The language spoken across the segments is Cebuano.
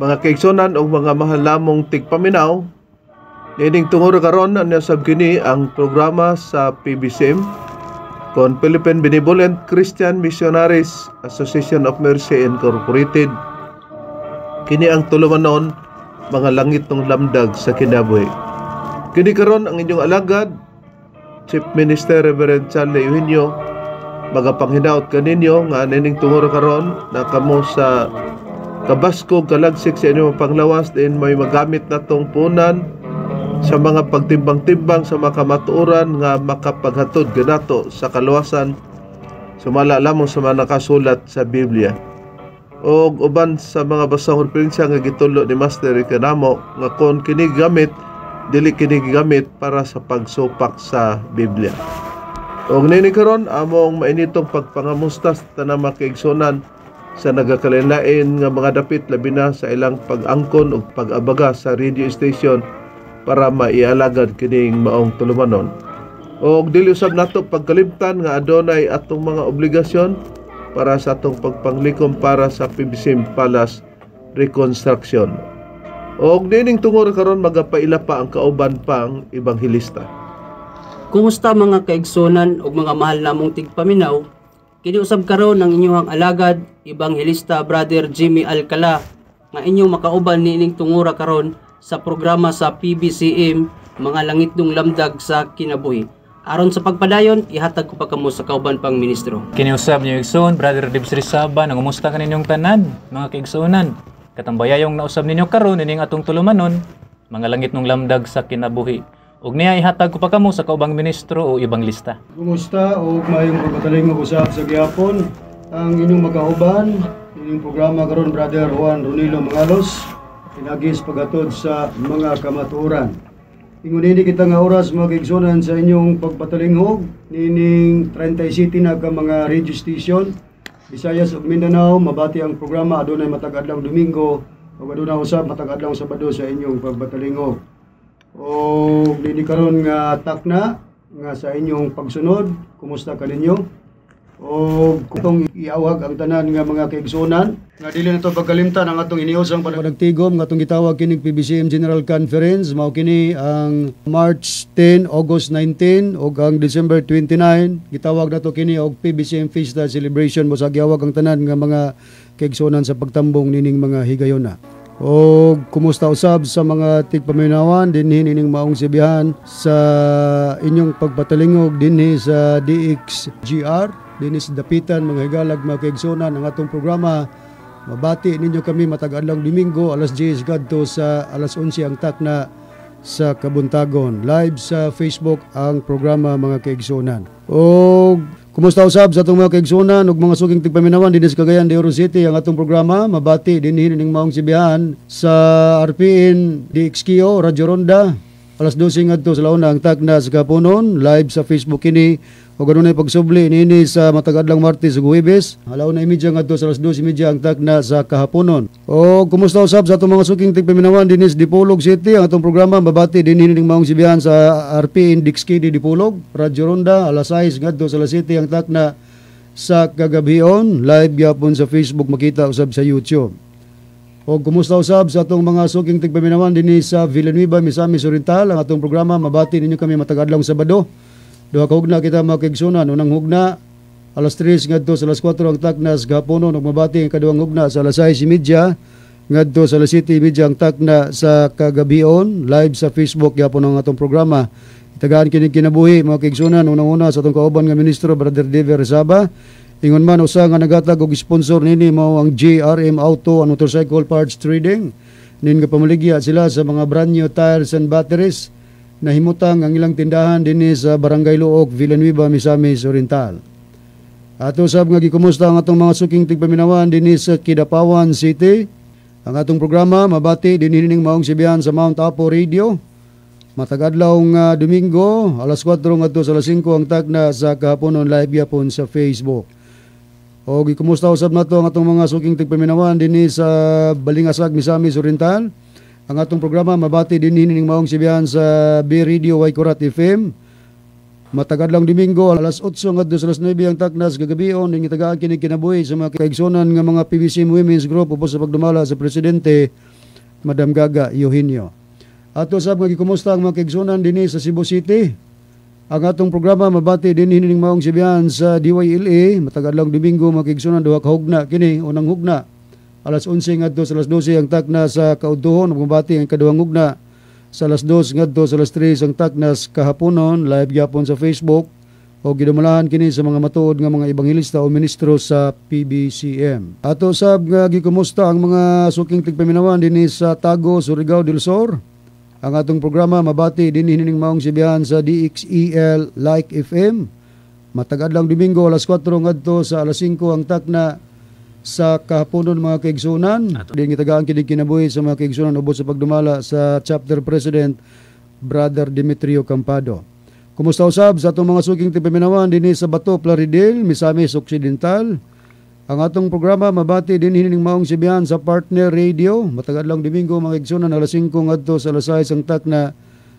Mga kaigsunan o mga mahal namong tigpaminaw, niining tungod karon nasab kini ang programa sa PBCM kon Philippine Benevolent Christian Missionaries Association of Mercy Incorporated. Kini ang tulumanon, Mga Langit ng Lamdag sa Kinabuhi. Kini karon ang inyong alagad, Chief Minister Reverend Charlie Eugenio, magapanghinaot kaninyo nga niining tungod karon na kamo sa kabaskog kalagsik sa inyong panglawas din may magamit na tong punan sa mga pagtimbang-timbang sa mga kamatuoran nga makapaghatod ganato sa kaluwasan sumala lamang sa mga nakasulat sa Biblia og uban sa mga basahong referensya nga gitulo ni Master kanamo nga kon kini gamit dili kini gigamit para sa pagsupak sa Biblia. Og nini karon among mainitong pagpangamusta sa tanang mga kaigsunan sa nagakalain nga mga dapit, labi na sa ilang pag-angkon ug pag-abaga sa radio station para maialagad kining maong tulumanon. Og dili usab nato pagkalimtan nga adunay atong mga obligasyon para sa atong pagpanglikom para sa PBCM Palace Reconstruction. Og nining tungod karon magapaila pa ang kauban pang ebanghelista. Kumusta mga kaigsunan ug mga mahal namong tigpaminaw? Kini usab karon ang inyong alagad, Ebanghelista Brother Jimmy Alcala, nga inyong makauban niining tungura karon sa programa sa PBCM, Mga Langitnong Lamdag sa Kinabuhi. Aron sa pagpadayon, ihatag ko pa kamo sa kauban pang ministro. Kini usab niyo igsoon, Brother Dibs Rizaba, nangumusta kaninyong tanan, mga kaigsuonan. Katambayayong nausab ninyo karon ining atong tulumanon, Mga Langitnong Lamdag sa Kinabuhi. Ug niya ihatag ko pa kamo sa kaubang ministro o ebanglista. Kumusta og maayong pagpatalingog usab sa gihapon ang inyong makauban inyong programa karon, Brother Juan Ronilo Mangalos, pinagi sa paghatod sa mga kamatuoran. Ingon ini kita nga oras, mga kaigsuonan, sa inyong pagpatalingog nining 37 na ka mga radio station Visayas ug Mindanao mabati ang programa adunay matag adlaw Domingo ug adunay usab matag adlaw Sabado sa inyong pagpatalingog. O nini karon nga takna nga sa inyong pagsunod, kumusta kaninyo? O kutong iawag ang tanan nga mga kaigsuonan nga dili nato pagkalimtan ang atong iniusang panagtigom nga atong gitawag kining PBCM General Conference. Mao kini ang March 10, August 19 ug ang December 29. Gitawag nato kini og PBCM Fiesta Celebration. Mosag giawag ang tanan nga mga kaigsuonan sa pagtambong nining mga higayona. O kumusta usab sa mga tigpaminawan dinhi nining maong sibihan sa inyong pagpatalingog dinhi sa DXGR dinhi sa Dapitan, mga higalag, mga kaigsuonan. Ang atong programa Mabati ninyo kami matag adlaw Domingo alas 10 ngadto sa alas 11 ang takna sa kabuntagon. Live sa Facebook ang programa, mga kaigsunan. O kumusta usab sa atong mga kaigsunan ug mga suking tigpaminawan dinhi sa Cagayan de Oro City? Ang atong programa mabati dinhi ning maong sibihan sa RPN DXKO Radyo Ronda alas 12 ngadto sa launa ang takna sa kapunon. Live sa Facebook kini ug adunay pagsubli niini sa matag adlaw Martes ug Huwebes, 1:30 ngadto sa alas 2:30 ang takna sa kahaponon. O kumusta usab sa atong mga suking tigpaminawan dinhi sa Dipolog City? Ang atong programa mabati dinhi ning maong sibihan sa RPN DXKD Dipolog Radyo Ronda alas 6 ngadto sa alas 7 ang takna sa kagabhion. Live gyapon sa Facebook, makita usab sa YouTube. O kumusta usab sa atong mga suking tigpaminawan dinhi sa Villanueva, Misamis Oriental? Ang atong programa mabati ninyo kami matag adlaw Sabado. Duha ka hugna kita, mga kaigsunan. Unang hugna alas 3 ngadto sa alas 4 ang takna sa gahaponon ug mabati ang kaduhang hugna sa alas 6:30 ngadto sa alas 7:30 ang takna sa kagabion. Live sa Facebook gyapon ang atong programa. Itagaan kini kinabuhi, mga kaigsunan, unang-una sa atong kauban nga ministro, Brother Dever Saba. Ingon man usa nga nagatag og sponsor nini mao ang JRM Auto and Motorcycle Parts Trading. Nin pamaligya sila sa mga brand new tires and batteries. Nahimutang ang ilang tindahan dinhi sa Barangay Looc, Villanueva, Misamis Oriental. Ato sab nga gikumusta ang atong mga suking tigpaminawan dinhi sa Kidapawan City. Ang atong programa mabati dinhi ning maong sibihan sa Mount Apo Radio. Matag adlaw nga Domingo, alas 4 ngadto sa alas 5 ang takna sa kahaponon, live gyapon sa Facebook. O gikumusta usab nato ang atong mga suking tigpaminawan dinhi sa Balingasag, Misamis Oriental. Ang atong programa mabati dinhi ning maong sibihan sa B Radio Waikurat FM. Matag adlaw Domingo alas 8 ngadto sa alas 9 ang taknas gagabion ning itagaan kini kinabuhi sa mga kaigsunan nga mga PBC Women's Group ubos sa pagdumala sa presidente, Madam Gaga Eugenio. Ato sab nga gikumusta ang mga kaigsunan dinhi sa Cebu City. Ang atong programa mabati dinhi ning maong sibihan sa DYLA matag adlaw Domingo, mga kaigsunan, duha ka hugna kini. Unang hugna alas 11 ngadto sa alas 12 ang takna sa kaudtuhon ug mabati ang kaduhang hugna sa alas 2 ngadto sa alas 3 ang taknas kahaponon. Live gyapon sa Facebook o gidumalahan kini sa mga matuod nga mga ebanghelista o ministro sa PBCM. Ato sab nga gikumusta ang mga suking tigpaminawan dinhi sa Tago, Surigao del Sur. Ang atong programa mabati dinhi ning maong sibihan sa DXEL Like FM. Matag adlaw Domingo alas 4 ngadto sa alas 5 ang takna sa kahaponon, mga kaigsunan. Din gitagaan kini kinabuhi sa mga kaigsunan ubos sa pagdumala sa chapter president, Brother Demetrio Campado. Kumusta usab sa atong mga suking tigpaminawan dinhi sa Bato, Plaridel, Misamis Occidental? Ang atong programa mabati dinhi ning maong sibihan sa Partner Radio. Matag adlaw Domingo, mga kaigsunan, alas 5 ngadto sa alas 6 ang takna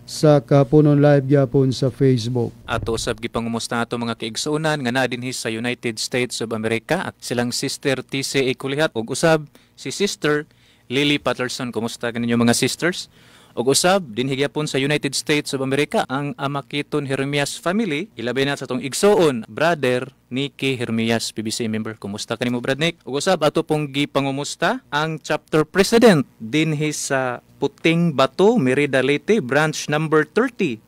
sa kahaponon, live gyapon sa Facebook. Ato usab gipangumusta ato mga kaigsuonan nga naa dinhi sa United States of America at silang Sister TCA Kulihat ug usab si Sister Lily Patterson. Kumusta kaninyo, mga sisters? Ug usab dinhi gyapon sa United States of America ang Amakiton Hermias family, ilabi na sa atong igsuon, Brother Nicky Hermias, PBC member. Kumusta kanimo, Brad Nick? Ug usab ato pong gipangumusta ang chapter president dinhi sa Puting Bato, Merida, Leyte, branch number 30.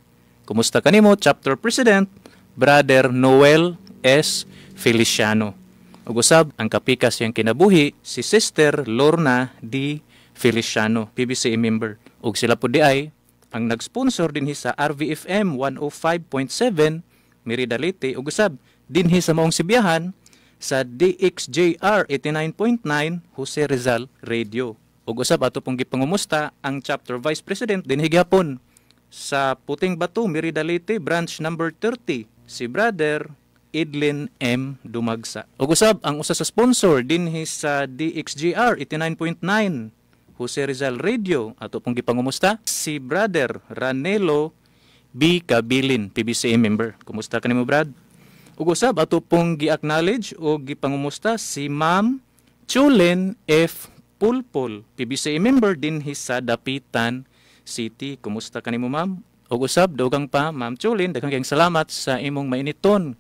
Kumusta kanimo, chapter president, Brother Noel S. Feliciano? Ug usab ang kapikas siyang kinabuhi, si Sister Lorna D. Feliciano, PBC member. Ug sila po di ay ang nag-sponsor dinhi sa RVFM 105.7 Merida, Leyte ug usab dinhi sa maong sibiyahan sa DXJR 89.9 Jose Rizal Radio. Ug usab ato pong gipangumusta ang chapter vice president dinhi gyapon sa Puting Bato, Merida, Leyte, branch number 30, si Brother Edlin M. Dumagsa. Ug usab ang usa sa sponsor dinhi sa DXGR 89.9 Jose Rizal Radio, ato pong gipangumusta si Brother Ranelo B. Kabilin, PBCM member. Kumusta kanimo, Brad? Ug usab ato pong gi-acknowledge o gipangumusta si Ma'am Chulen F. Pulpol, PBCM member dinhi sa Dapitan City. Kumusta kanimo, ma'am? Ug usab dugang pa, Ma'am Chulin, daghang kayong salamat sa imong mainiton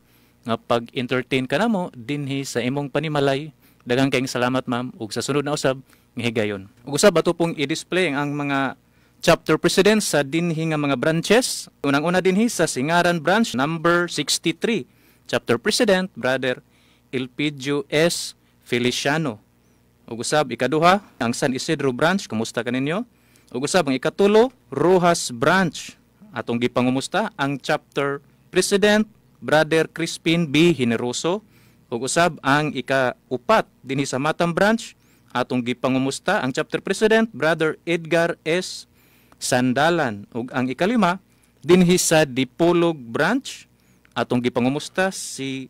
nga pag-entertain kanamo dinhi sa imong panimalay. Daghang kayong salamat, ma'am, ug sa sunod na usab nga higayon. Ug usab ato pong i-display ang mga chapter president sa dinhi nga mga branches. Unang-una dinhi sa Singaran Branch number 63. Chapter President, Brother Elpidio S. Feliciano. Ug usab ikaduha, ang San Isidro Branch, kumusta kaninyo? Ug usab ang ikatulo, Rojas Branch. Atong gipangumusta ang Chapter President Brother Crispin B. Generoso. Ug usab ang ikaupat dinhi sa Matam Branch, atong gipangumusta ang Chapter President Brother Edgar S. Sandalan. Ug ang ikalima dinhi sa Dipolog Branch, atong gipangumusta si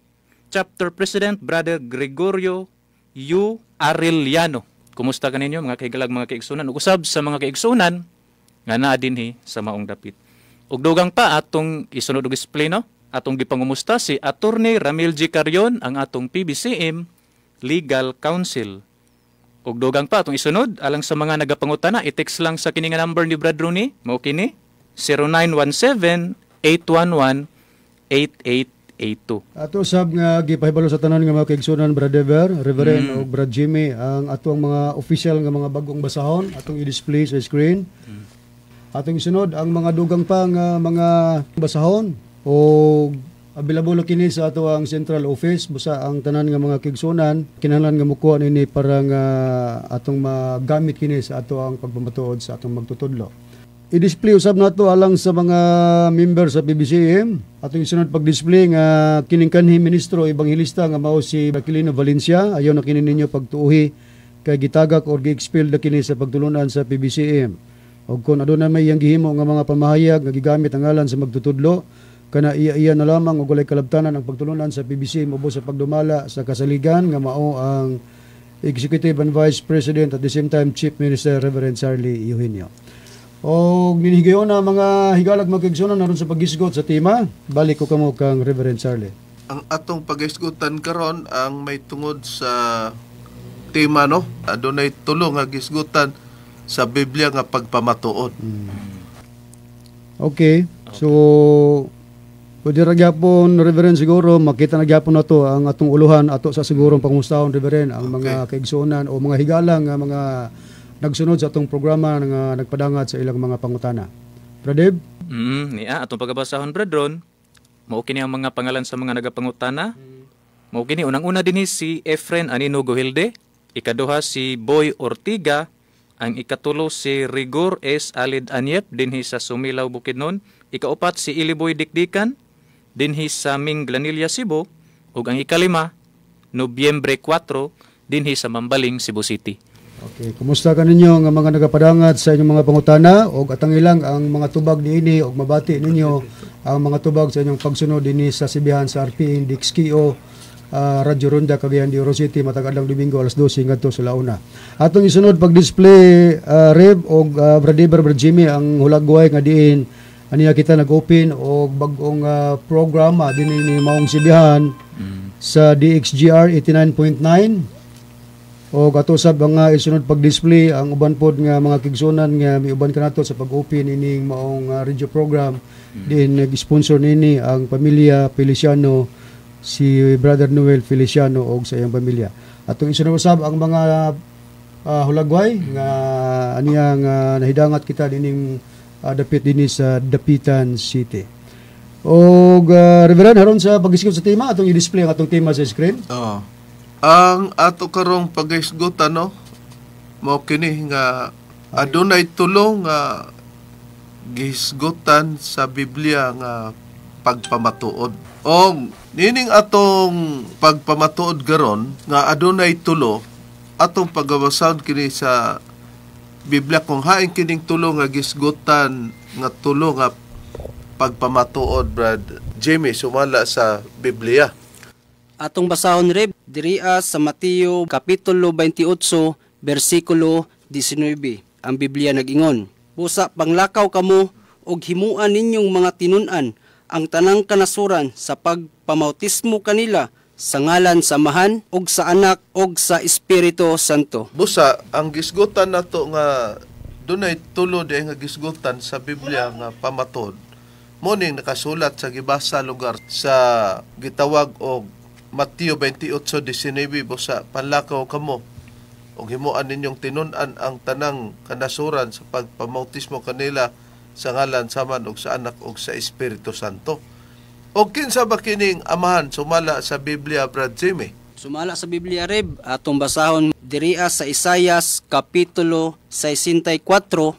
Chapter President Brother Gregorio U. Arellano. Kumusta kaninyo, mga kahigalag, mga kaigsunan, ug usab sa mga kaigsunan nga naa dinhi sa maong dapit? Ug dugang pa, atong isunod og display, no? Atong gipangumusta si Attorney Ramil G. Carion, ang atong PBCM Legal Counsel. Ug dugang pa, atong isunod alang sa mga nagapangutana, i-text lang sa kini nga number ni Brad Rooney, mao kini 0917 811 8882. Ato sab nga gipahibalo sa tanan nga mga kaigsunan, Brother Ever, Reverend ug Brad Jimmy, ang atong mga official nga mga bagong basahon atong i-display sa screen. Atong isunod ang mga dugang pa nga mga basahon o available kini sa ato ang central office. Busa ang tanan nga mga kaigsunan kinahanglan nga mukuha nini para nga atong magamit kini sa ato ang pagpamatuod sa atong magtutudlo. I-display usab nato alang sa mga member sa PBCM. Atong isunod pag-display nga kining kanhi ministro ebanghelista nga mao si Aquilino Valencia. Ayaw na kini ninyo pagtuuhi kay gitagak or gi-expel na kini sa pagtulunan sa PBCM. Og kung aduna may iyang gihimo nga mga pamahayag nga gigamit ang ngalan sa magtutudlo, kana iya-iya na lamang og walay kalabtanan ang pagtulunan sa PBCM ubos sa pagdumala sa kasaligan nga mao ang Executive and Vice President, at the same time Chief Minister Reverend Charlie Eugenio. O ninihigayon na, mga higalag, mga kaigsunan, aron sa paghisgot sa tema, balik ko kamo kang Reverend Charlie. Ang atong paghisgutan karon ang may tungod sa tema, no? Adunay tulo nga gisgutan sa Biblia nga pagpamatuod. Okay. So pwede ra gyapon, Reverend, siguro makita na gyapon nato ang atong uluhan ato sa sigurong pangustahon, Reverend, ang mga kaigsuonan o mga higala nga mga nagsunod sa atong programa nga nagpadangat sa ilang mga pangutana. Pradeb? Niya atong pagabasahon, Brethren, mao kini ang mga pangalan sa mga nagapangutana. Mao kini, unang-una dinhi si Efren Anino Gohilde, ikaduha si Boy Ortiga, ang ikatulo si Rigor S. Alid Anyep dinhi sa Sumilaw, Bukidnon, ikaupat si Iliboy Dikdikan dinhi sa Minglanilla, Cebu, ug ang ikalima Nobyembre 4 dinhi sa Mambaling, Cebu City. Okay, kumusta ka ninyo nga mga nagapadangat sa inyong mga pangutana og atang ilang ang mga tubag niini og mabati ninyo ang mga tubag sa inyong pagsunod dinhi sa sibihan sa RPN DXKO Radyo Ronda, Cagayan de Oro City, matag adlaw Domingo alas 12 ngadto sa launa. Atong isunod pag-display, Rev og Brad Brad Jimmy, ang hulagway nga diin aniya kita nag-open og bag-ong programa dinhi ni maong sibihan sa DXGR 89.9 o ato sab ang isunod pag-display ang uban pod nga mga kigsunan nga miuban kanato sa pag-open ining maong radio program din nag-sponsor nini ang pamilya Feliciano, si Brother Noel Feliciano og sa iyang pamilya. Atong isunod usab ang mga hulagway nga aniya nga nahidangat kita dining dapit dinhi sa Dapitan City. Og Reverend, haron sa pag-isip sa tema, atong i-display ang atong tema sa screen. Oo. Ang ato karong paghisgutan, no, mao kini nga adunay tulo nga gihisgutan sa Biblia nga pagpamatuod. Og nining atong pagpamatuod karon nga adunay tulo, atong pagabasaon kini sa Biblia kung hain kining tulo nga gisgutan nga tulo nga pagpamatuod, Brad Jimmy, sumala sa Biblia. Atong basahon, Reb, diriya sa Mateo kapitulo 28 bersikulo 19. Ang Biblia nag-ingon, "Busa panglakaw kamo og himuan ninyong mga tinun-an ang tanang kanasuran sa pagpamautismo kanila sa ngalan sa Amahan ug sa Anak ug sa Espiritu Santo." Busa ang gisgutan nato nga dunay tulo di nga gisgutan sa Biblia nga pamatod mo ning nakasulat sa gibasa lugar sa gitawag og Mateo 28:19, "Busa panlakaw kamo ug himuan ninyong tinun-an ang tanang kanasuran sa pagpamautismo kanila sa ngalan sa Amahan ug sa Anak ug sa Espiritu Santo." Og kinsa ba kining Amahan sumala sa Biblia, Brad Jimmy? Sumala sa Biblia, Reb, atong basahon diriya sa Isayas kapitulo 64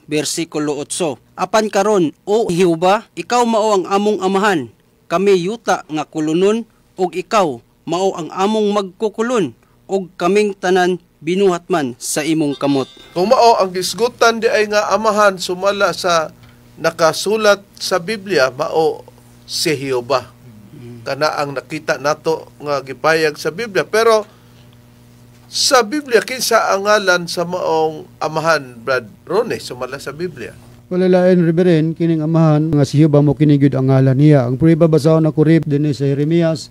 bersikulo 8. Apan karon, o Jehova, ikaw mao ang among amahan, kami yuta nga kulunon, ug ikaw mao ang among magkukulon, ug kaming tanan binuhat man sa imong kamot. Kung mao ang gisgutan di ay nga amahan sumala sa nakasulat sa Biblia, mao si Jehova. Kana ang nakita nato nga gipayag sa Biblia. Pero sa Biblia, kinsa ang ngalan sa maong amahan, Brad Rone, sumala sa Biblia? Wala lain, Reverend, kining amahan nga si Jehova mo kini gyud ang ngalan niya. Ang prueba, basahon ako, Reb, dinhi sa Jeremias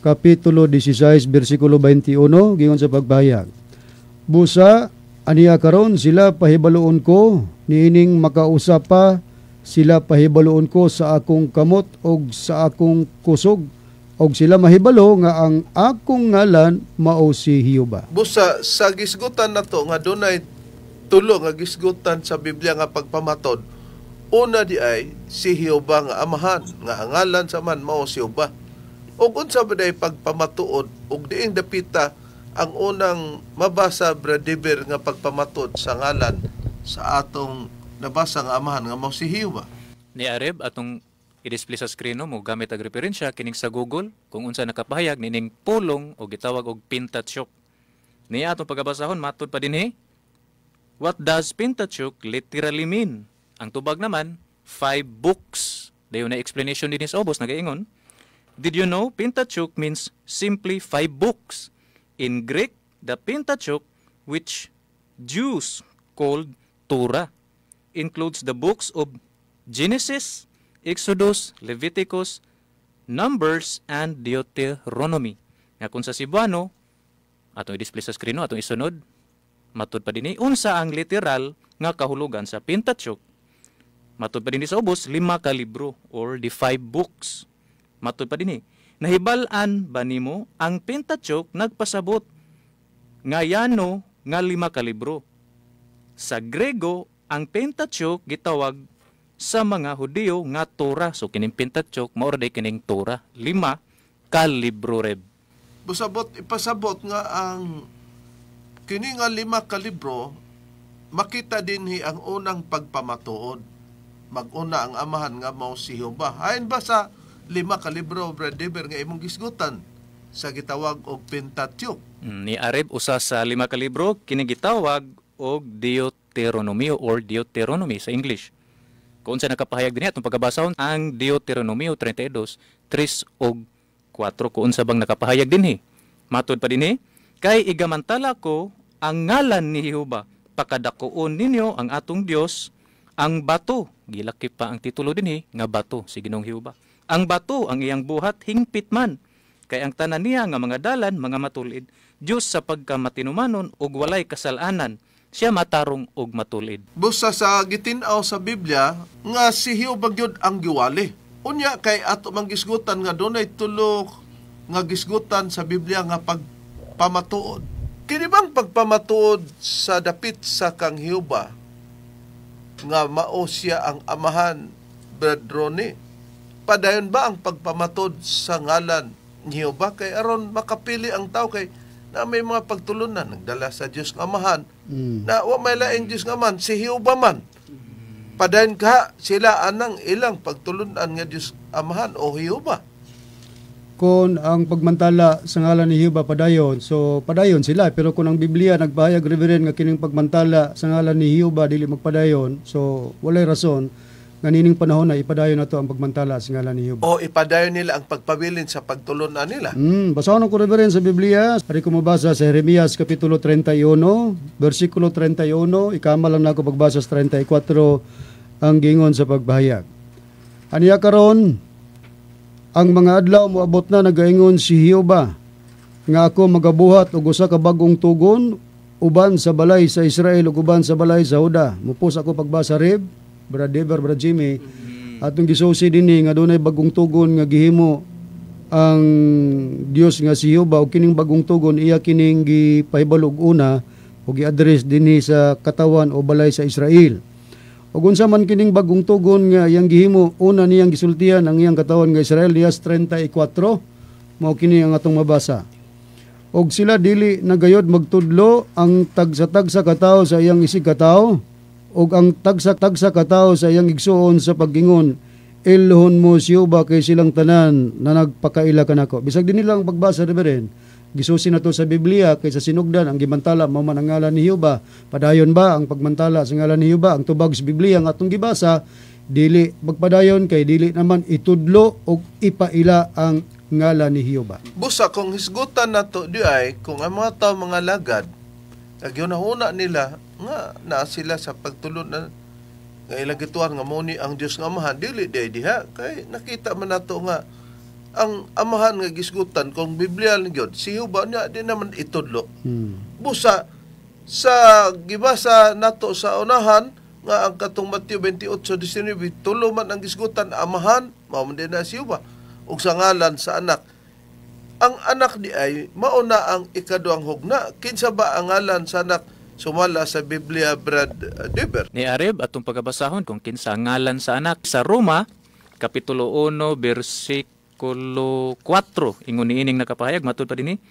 kapitulo 16 bersikulo 21, giingon sa pagpahayag. Busa aniya karon sila pahibaluon ko niining makausap pa sila, pahibaluon ko sa akong kamot og sa akong kusog, og sila mahibalo nga ang akong ngalan mao si Jehova. Busa sa gisgutan nato nga dunay tulo nga gisgutan sa Biblia nga pagpamatod. Una di ay si Jehova nga amahan, nga ang ngalan sa man mao si Jehova. Ug unsa ba day pagpamatuod ug diing dapita ang unang mabasa, Bradiber, nga pagpamatod sa ngalan sa atong nabasa nga amahan nga mao si Jehova? Ni Areb, atong i-display sa screen, no, mo gamit ag referensya kining sa Google kung unsa nakapahayag nining pulong o gitawag og Pentateuch. Niya atong pagabasahon, matud pa dinhi. What does Pentateuch literally mean? Ang tubag naman, five books. Dayon na explanation dinhi sa ubos nagaingon. Did you know Pentateuch means simply five books? In Greek, the Pentateuch, which Jews called Torah, includes the books of Genesis, Exodus, Leviticus, Numbers, and Deuteronomy. Nga kung sa Cebuano, atong i-display sa screen, no, atong isunod, matud pa dinhi, unsa ang literal nga kahulugan sa Pentateuch? Matud pa dinhi sa ubos, lima ka libro or the five books. Matud pa dinhi, nahibal-an ba nimo ang Pentateuch nagpasabot nga yano nga lima ka libro? Sa Grego, ang Pentateuch gitawag sa mga Hudiyo nga Torah. So kining Pentateuch mao ra kining Torah, lima ka libro, Reb. Busabot ipasabot nga ang kini nga lima ka libro, makita dinhi ang unang pagpamatuod. Mag-una ang amahan nga mao si Jehova. Hain ba sa lima ka libro, Brad Dever, nga imong gisgutan sa gitawag og Pentateuch? Ni Areb, usa sa lima ka libro kini gitawag og Deuteronomio or Deuteronomy sa English. Kung unsa nakapahayag dinhi, atong pagabasahon ang Deuteronomio 32, 3 og 4, kung unsa bang nakapahayag dinhi. Matud pa dinhi, kay igamantala ko ang ngalan ni Jehova, pakadakuon ninyo ang atong Dios, ang bato. Gilakip pa ang titulo dinhi nga bato si Ginoong Jehova. Ang bato, ang iyang buhat hingpit man. Kay ang tanan niya nga mga dalan mga matulid. Dios sa pagkamatinumanon ug walay kasalanan, siya matarong ug matulid. Busa sa gitin-aw sa Biblia nga si Jehova gyud ang giwali. Unya kay ato mang gisgutan nga dunay tulo nga gisgutan sa Biblia nga pagpamatuod. Kini bang pagpamatuod sa dapit sa kang Jehova nga mao siya ang amahan, Brad Ronnie? Padayon ba ang pagpamatod sa ngalan ni Jehova kay aron makapili ang tao, kay na may mga pagtulunan nagdala sa Dios nga amahan na wa may laing Dios nga amahan, si Jehova man? Padayon ka sila anang ilang pagtulunan nga Dios amahan o Jehova? Kung ang pagmantala sa ngalan ni Jehova padayon, so padayon sila. Pero kung ang Biblia nagpahayag, Reverend, nga kining pagmantala sa ngalan ni Jehova dili magpadayon, so walay rason nga nining panahon na ipadayon nato ang pagmantala sa ngalan ni Jehova. O ipadayon nila ang pagpabilin sa pagtulunan nila. Basahon ko, Reverend, sa Biblia. Ari ko mabasa sa Jeremias kapitulo 31, versikulo 31, ikama lang nako pagbasa sa 34 ang gingon sa pagbahayag. Aniya karon, ang mga adlaw moabot na, nagaingon si Jehova, nga ako magabuhat og usa ka bag-ong tugon uban sa balay sa Israel ug uban sa balay sa Juda. Mupos ako pagbasa, Reb, Brad Dever, Brad Jimmy. Atong gisusi dinhi nga dunay bagong tugon nga gihimo ang Dios nga si Jehova, ug kining bagong tugon iya kining gipahibalo og una ug gi-address dinhi sa katawan o balay sa Israel. Ug unsa man kining bagong tugon nga iyang gihimo, una niyang gisultihan ang iyang katawan nga Israel, Dias 34, mao kini ang atong mabasa. Og sila dili na gayod magtudlo ang tagsa-tagsa katawo sa iyang isig katawo ug ang tagsa-tagsa katawo sa iyang igsuon sa paggingon, "Ilhon mo si Jehova, kay silang tanan na nagpakaila kanako." Bisag din nilang pagbasa, Reverend, gisusi na to sa Biblia kay sa sinugdan ang gimantala mao man ang ngalan ni Jehova. Padayon ba ang pagmantala sa ngalan ni Jehova? Ang tubag sa Biblia ang atong gibasa, dili magpadayon kay dili naman itudlo og ipaila ang ngalan ni Jehova. Busa kung hisgutan nato di ay kung ang mga tao mga lagad nagyunahuna nila nga naa sila sa pagtulon na nga ilang gituan nga mao ni ang Dios nga Amahan, dili di ay diha kay nakita man nato nga ang Amahan nga gisgutan kung Biblia lang gyud si Jehova niya di naman itudlo. Busa sa gibasa nato sa unahan nga ang katong Mateo 28:19, tulo man ang gisgutan, Amahan mao man din na si Jehova, ug sa ngalan sa Anak. Ang Anak di ay mao na ang ikaduhang hugna. Kinsa ba ang ngalan sa Anak sumala sa Biblia, Brad Deber? Ni Areb, atong pagabasahon kung kinsa ang ngalan sa Anak sa Roma kapitulo 1 bersikulo 4. Ingon niining nakapahayag matud pa dinhi,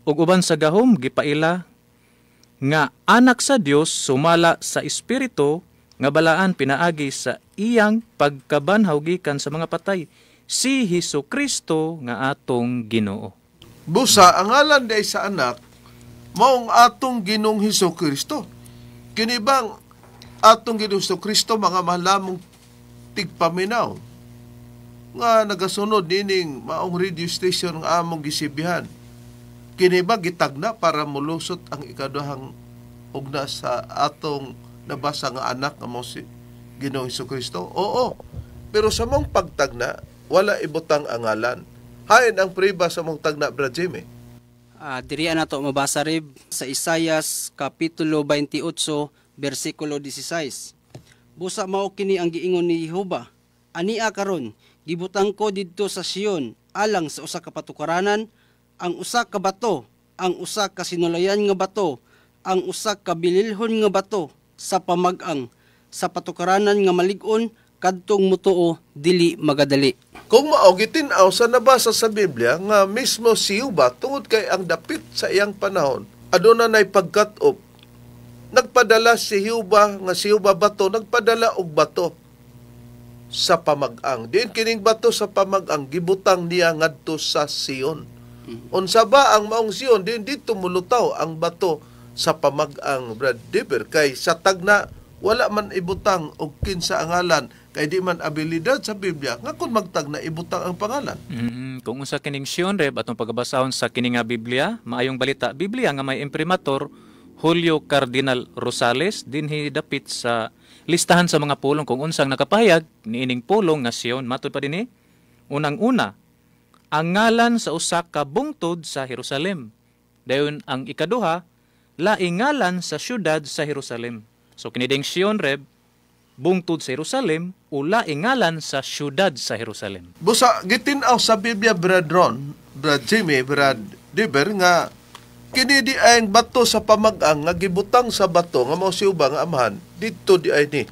"Ug uban sa gahom gipaila nga anak sa Dios sumala sa Espiritu nga balaan pinaagi sa iyang pagkabanhaw gikan sa mga patay, si Hesus Kristo nga atong Ginoo." Busa ang ngalan di ay sa Anak maong atong Ginoong Hesus Kristo. Kini bang atong Ginoong Hesus Kristo, mga malamong tigpaminaw nga nagasunod nining maong radio station nga among gisibihan, kini ba gitagna para mulusot ang ikaduhang ugna sa atong nabasa nga Anak nga mao si Ginoong Hesus Kristo? Oo. Pero sa mong pagtagna, wala ibutang ang ngalan. Hain ang priba sa mong tagna, Brad Jimmy? Diri na to mabasa, Rib, sa Isayas kapitulo 28 bersikulo 16. "Busa mao kini ang giingon ni Jehova: Ania karon gibutang ko didto sa Sion alang sa usa ka patukaranan ang usa ka bato, ang usa ka sinulayan nga bato, ang usa ka bililhon nga bato sa pamag-ang, sa patukaranan nga malig-on, kadtong mutuo dili magadali." Kung mao gitin-aw sa nabasa sa Biblia nga mismo si Jehova, tungod kay ang dapit sa iyang panahon aduna nay pagkat-op, nagpadala si Jehova nga si Jehova bato, nagpadala og bato sa pamag-ang. Diin kining bato sa pamag-ang gibutang niya ngadto sa Sion. Unsa ba ang maong Sion? Diin dito mulutaw ang bato sa pamag-ang, Brad Deber, kay sa tagna wala man ibutang og kinsa ang ngalan kay di man abilidad sa Biblia nga kung magtagna ibutang ang pangalan. Kung unsa kining Sion, Reb, atong pagabasahon sa kini nga Biblia, Maayong Balita Biblia nga may imprimatur Julio Cardinal Rosales, dinhi dapit sa listahan sa mga pulong kung unsang nakapahayag niining pulong nga Sion. Matud pa dinhi, unang-una, ang ngalan sa usa ka bungtod sa Jerusalem. Dayon ang ikaduha, laing ngalan sa syudad sa Jerusalem. So kini ding Sion, Reb, bungtod sa Jerusalem o laing ngalan sa syudad sa Jerusalem. Busa gitin-aw sa Biblia, Brad Ron, Brad Jimmy, Brad Deber, nga kini di ay ang bato sa pamag-ang nga gibutang sa bato nga mao si Jehova nga Amahan, didto di ay ni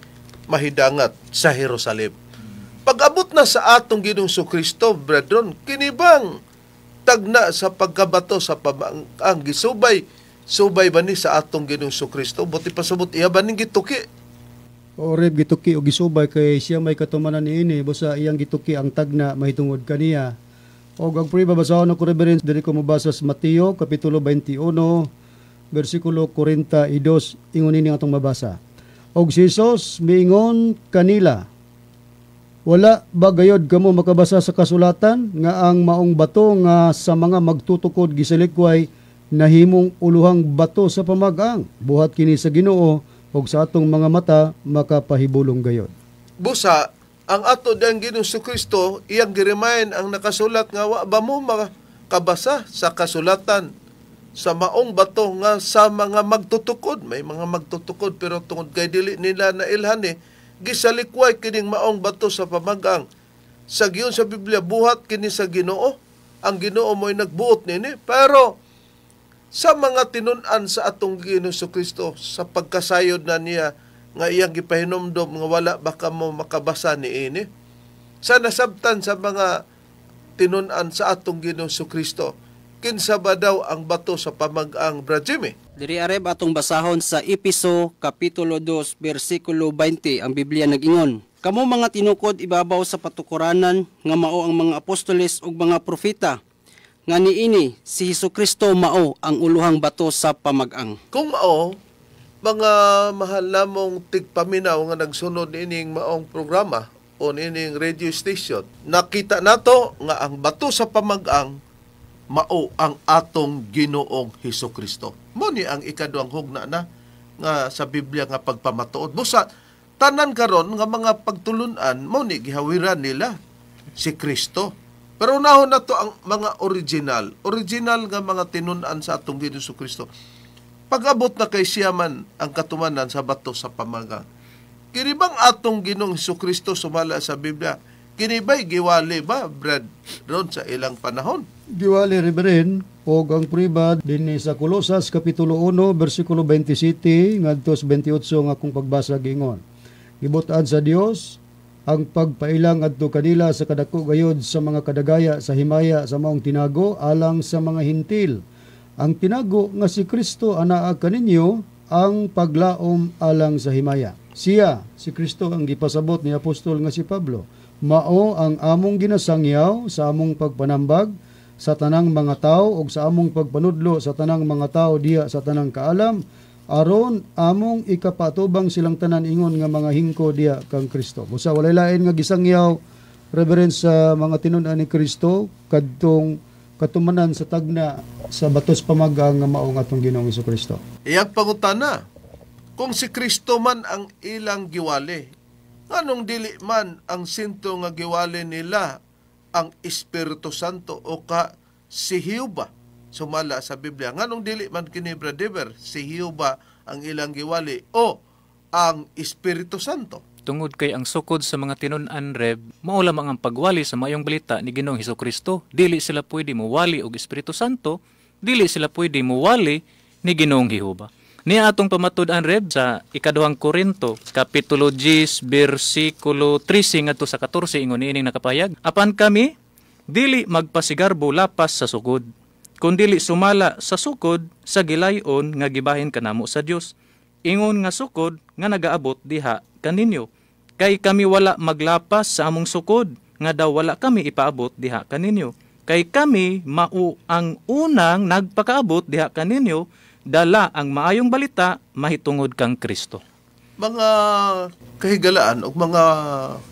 mahidangat sa Jerusalem. Pag-abot na sa atong Ginoong Kristo, Brad Ron, kini bang tagna sa pagkabato sa pamag-ang gisubay subay ba ni sa atong Ginoong Kristo? Buti pasabot iya ba ning gituki? O Reb, gituki o gisubay kay siya may katumanan niini, busa iyang gituki ang tagna mahitungod kaniya. Og ang pre babasahon ako, Reverend, diri ko mabasa sa Mateo kapitulo 21 bersikulo 42, ingon ini atong mabasa. "Og si Jesus miingon kanila, 'Wala ba gayod kamo makabasa sa kasulatan nga ang maong bato nga sa mga magtutukod gisalikway nahimong uluhang bato sa pamag-ang? Buhat kini sa Ginoo ug sa atong mga mata makapahibulong gayod.'" Busa, ang ato diyang Ginoong Kristo, iyang girimayin ang nakasulat nga wa ba mo makabasa sa kasulatan sa maong bato nga sa mga magtutukod. May mga magtutukod pero tungod kay dili nila nailhan eh, gisalikway kining maong bato sa pamagang. Sa giyon sa Biblia, buhat kini sa Ginoo. Ang Ginoo mo'y nagbuot nini. Pero sa mga tinun-an sa atong Ginoong Kristo, sa pagkasayod na niya nga iyang gipahinomdom nga wala ba kamo makabasa niini? Sa nasabtan sa mga tinun-an sa atong Ginoong Kristo, Kinsa ba daw ang bato sa pamag-ang, Brad Jimmy? Diri, Reb, atong basahon sa Epeso kapitulo 2 bersikulo 20. Ang Biblia nagingon, "Kamo mga tinukod ibabaw sa patukuranan nga mao ang mga apostoles ug mga propeta, nga niini si Hesukristo mao ang uluhang bato sa pamag-ang." Kung mao, mga mahal namong tigpaminaw nga nagsunod ining maong programa o ining radio station, nakita nato nga ang bato sa pamag-ang mao ang atong Ginoong Hesus Kristo. Mo ni ang ikaduhang hugna na nga sa Biblia nga pagpamatuod. Busa tanan karon nga mga pagtulunan, mo ni gihawiran nila si Kristo. Pero unahon na to ang mga original, original nga mga tinun-an sa atong Ginoong Kristo. Pag-abot na kay siya man ang katumanan sa bato sa pamagang. Kini bang atong Ginoong Kristo sumala sa Biblia? Kini ba'y giwali ba, Brad, ron sa ilang panahon? Giwali, Reverend, og ang prueba dinhi sa Kolosas kapitulo 1 bersikulo 27 ngadto sa 28 nga akong pagbasa, gingon, "Gibot-an sa Dios ang pagpailang adto kanila sa kadako gayod sa mga kadagaya sa himaya sa maong tinago alang sa mga Hentil. Ang tinago nga si Kristo anaa kaninyo, ang paglaom alang sa himaya. Siya, si Kristo, ang gipasabot ni apostol nga si Pablo, mao ang among ginasangyaw sa among pagpanambag sa tanang mga tao ug sa among pagpanudlo sa tanang mga tao diha sa tanang kaalam, aron among ikapatubang silang tanan ingon nga mga hingko diha kang Kristo." Busa walay lain nga gisangyaw, Reverend, sa mga tinun-an ni Kristo kadtong katumanan sa tagna sa batos pamagang nga mao nga atong Ginoong Kristo. Iyang pangutana, kung si Kristo man ang ilang giwali, nganong dili man ang sentro nga giwali nila ang Espiritu Santo o ka si Jehova sumala sa Biblia? Nganong dili man kini, Brother, si Jehova ang ilang giwali o ang Espiritu Santo? Tungod kay ang sukod sa mga tinun-an, Reb, mao lamang ang pagwali sa maayong balita ni Ginoong Kristo. Dili sila pwede mowali og Espiritu Santo, dili sila pwede mowali ni Ginoong Jehova. Niya atong pamatud-an, Reb, sa ikaduhang Korinto, kapitulo 10, bersikulo 13 ngadto sa 14, ingon niining nakapayag, "Apan kami dili magpasigarbo lapas sa sukod, kundili sumala sa sukod sa gilayon nga gibahin kanamo sa Dios, ingon nga sukod nga nagaabot diha kaninyo. Kay kami wala maglapas sa among sukod nga daw wala kami ipaabot diha kaninyo. Kay kami mao ang unang nagpakaabot diha kaninyo dala ang maayong balita mahitungod kang Kristo." Mga kahigalaan ug mga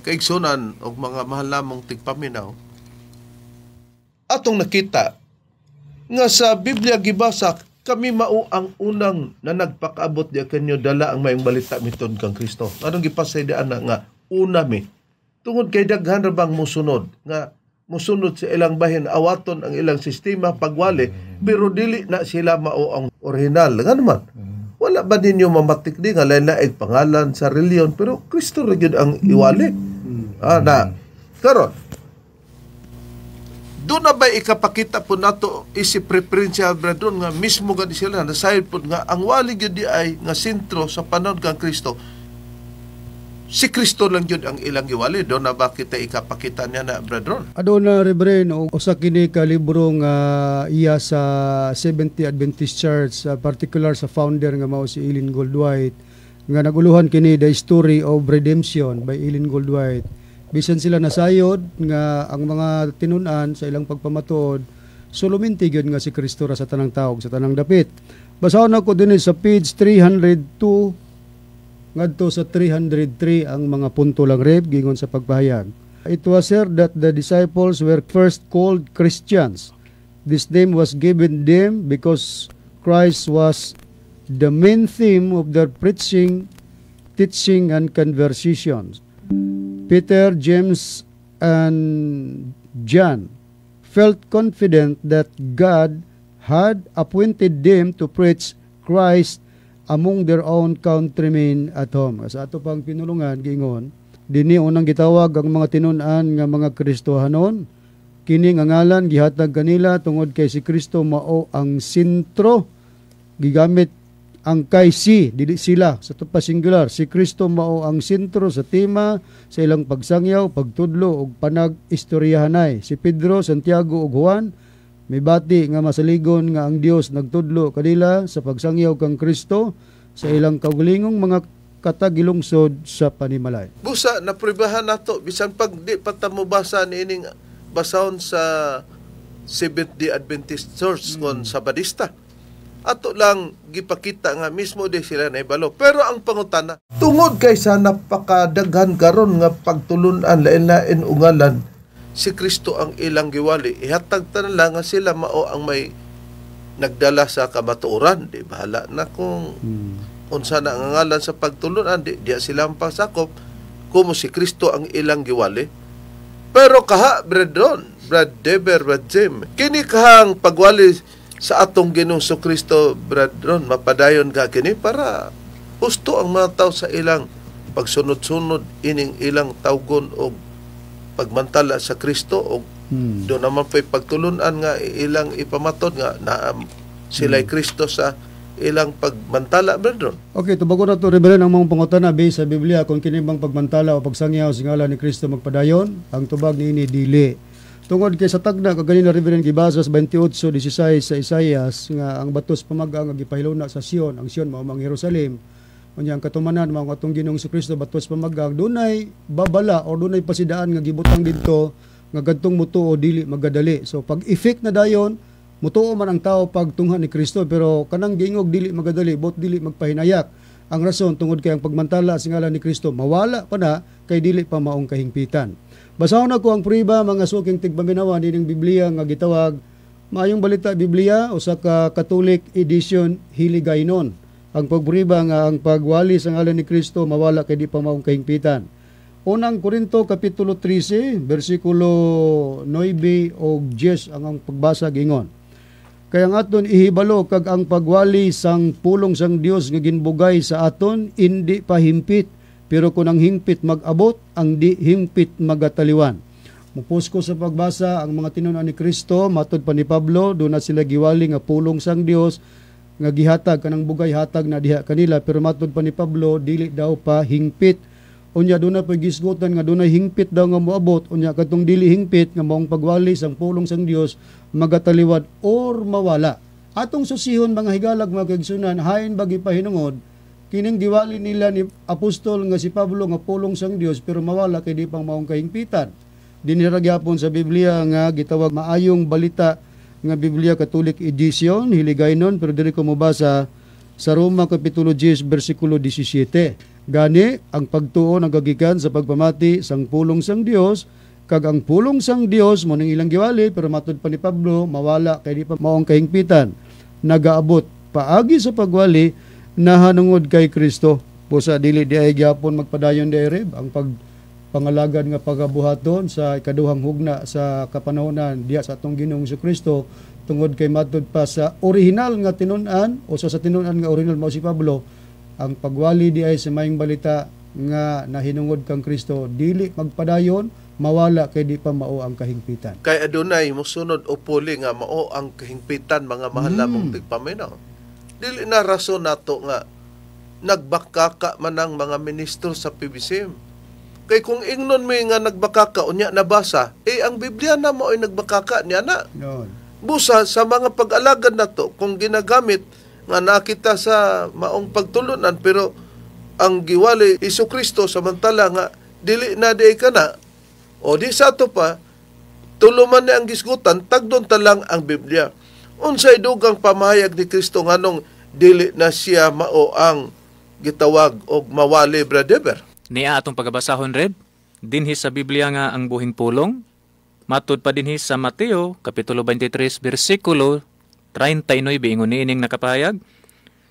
kaigsunan ug mga mahal namong tigpaminaw, atong nakita nga sa Biblia gibasa, kami mao ang unang na nagpakaabot diha kanyo dala ang maayong balita mitod kang Kristo. Anong gipasay ana nga una mi? Tungod kay daghan ra bang musunod nga musunod sa ilang bahin, awaton ang ilang sistema pagwali, pero dili na sila mao ang original. Nga naman, wala ba ninyo mamatik di nga lain-laing pangalan sa reliyon pero Kristo ra gyud ang iwali? Ah, na karon, doon na ba ikapakita po nato isip preferensya, brother, nga mismo gani sila nasayod po nga ang wali gyud di ay nga sentro sa panahon kang Kristo, si Kristo lang gyud ang ilang giwali? Doon na ba kita ikapakita niya na, brother? Aduna, Reverend, og usa kini ka libro nga iya sa Seventh Adventist Church, particular sa founder nga mao si Ellen Gould White, nga naguluhan kini The Story of Redemption by Ellen Gould White. Bisan sila nasayod nga ang mga tinun-an sa ilang pagpamatuod, suluminti gyud nga si Kristo ra sa tanang tawag sa tanang dapit. Basahon ako dinhi sa page 302 ngadto sa 303 ang mga punto lang, Reb, gingon sa pagpahayag. "It was said that the disciples were first called Christians. This name was given them because Christ was the main theme of their preaching, teaching, and conversations. Peter, James, and John felt confident that God had appointed them to preach Christ among their own countrymen at home." Sa ato pang pinulungan, gingon, dinhi unang gitawag ang mga tinun-an nga mga Kristohanon. Kini nga ngalan gihatag kanila tungod kay si Kristo mao ang sentro. Gigamit ang kay si, dili sila, sa pa singular. Si Kristo mao ang sentro sa tema sa ilang pagsangyaw, pagtudlo ug panag-istoryahanay. Si Pedro, Santiago ug Juan Mibati nga masaligon nga ang Dios nagtudlo kanila sa pagsangyaw kang Kristo sa ilang kaugalingong mga katagilungsod sa panimalay. Busa napribahan nato bisan pag di pa ta mobasa niining basahon sa Seventh-day Adventist Church kon Sabadista. Ato lang gipakita nga mismo di sila naibalo. Pero ang pangutana, tungod kay sa napakadaghan karon nga pagtulunan lain-lain ungalan, si Kristo ang ilang giwali. Ihatag ta na lang nga sila mao ang may nagdala sa kamatuoran. Di bahala na kung unsa na ang ngalan sa pagtulunan, di diya sila ang pasakop kumo si Kristo ang ilang giwali. Pero kaha, Brad Ron, Brad Deber, Brad Jim, kini kahang pagwali sa atong Ginoong Kristo, Brad Ron, mapadayon ka kini para husto ang mga tao sa ilang pagsunod-sunod ining ilang tawgon og pagmantala sa Kristo og doon naman po'y pagtulunan nga ilang ipamatod nga na sila'y Kristo sa ilang pagmantala, Brad Ron. Okay, tubagon na to, Reverend, ang mga pangutana based sa Biblia kung kini bang pagmantala o pagsangyaw sa ngalan ni Kristo magpadayon, ang tubag niini, dili. Tungod kay sa tagna kaganina, Reverend, gibasa sa 28:16 sa Isaias nga ang batos pamag-ang nga gipahiluna sa Sion, ang Sion mao ang Jerusalem. Unya ang katumanan mao ang atong Ginoong Kristo, batos pamag-ang, dunay babala o dunay pasidaan nga gibutang didto nga kadtong mutuo dili magadali. So pag effect na dayon, mutuo man ang tao pagtungha ni Kristo, pero kanang giingog dili magadali, bot dili magpahinayak. Ang rason, tungod kay ang pagmantala sa ngalan ni Kristo mawala pa na kay dili pa maong kahingpitan. Basahon nako ang prueba, mga suking tigpaminawa, nining Biblia nga gitawag Maayong Balita Biblia, usa ka Catholic edition, Hiligaynon. Ang pagprueba nga ang pagwali sa ngalan ni Kristo mawala kay di pa maong kahingpitan. Unang Korinto kapitulo 13 bersikulo 9 og 10 ang pagbasa gingon. Kaya ang aton ihibalo kag ang pagwali sang pulong sang Dios nga ginbugay sa aton indi pa himpit, pero kung ang hingpit mag-abot, ang di hingpit magataliwan. Mupusko sa pagbasa, ang mga tinunan ni Kristo, matod pa ni Pablo, doon na sila giwali nga pulong sang Dios nga gihatag, kanang bugay hatag na diha kanila, pero matod pa ni Pablo dili daw pa hingpit. Unya doon na pagisgutan nga dunay hingpit daw nga moabot, unya katong dili hingpit nga maong pagwali sang pulong sang Dios magataliwad or mawala. Atong susihon, mga higalag, mga kaigsunan, hain ba gipahinungod kining giwali nila ni apostol nga si Pablo nga pulong sang Dios pero mawala kay di pang maong kahingpitan? Dinhi ra gyapon sa Biblia nga gitawag Maayong Balita nga Biblia, Catholic edition, Hiligaynon, pero diri ko mobasa sa Roma kapitulo 10 bersikulo 17. Gani ang pagtuo nagagikan sa pagpamati sang pulong sang Dios, kag ang pulong sang Dios mo ning ilang giwali, pero matud pa ni Pablo mawala kay di pa maong kahingpitan, nagaabot paagi sa pagwali nahanungod kay Kristo. Busa dili di ay gyapon magpadayon di reb ang pag pangalagad nga pagabuhaton sa ikaduhang hugna sa kapanahonan diha sa atong Ginoong Kristo, tungod kay matud pa sa orihinal nga tinun-an o sa tinun-an nga orihinal mao si Pablo, ang pagwali di ay sa Maayong Balita nga nahinungod kang Kristo dili magpadayon, mawala kay di pa mao ang kahingpitan. Kay adunay mosunod o puli nga mao ang kahingpitan, mga mahal namong tigpaminaw. Dili na rason nato nga nagbakaka man ang mga ministro sa PBCM. Kay kung ingnon mi nga nagbakaka unya nabasa, eh ang Biblia na mo ay nagbakaka niya na. Yun. Busa sa mga pag-alagad nato kung ginagamit nga nakita sa maong pagtulunan, pero ang giwali Hesus Kristo samantala nga dili na di ka na o di sa ato pa tuluman ni ang gisgutan, tagdon ta lang ang Biblia unsay dugang pamahayag ni Kristo nganong dili na siya mao ang gitawag og mawali, Brother. Niya atong pagabasahon, Reb, dinhi sa Biblia nga Ang Buhing Pulong, matud pa dinhi sa Mateo kapitulo 23 bersikulo 39, ingon niining nakapahayag,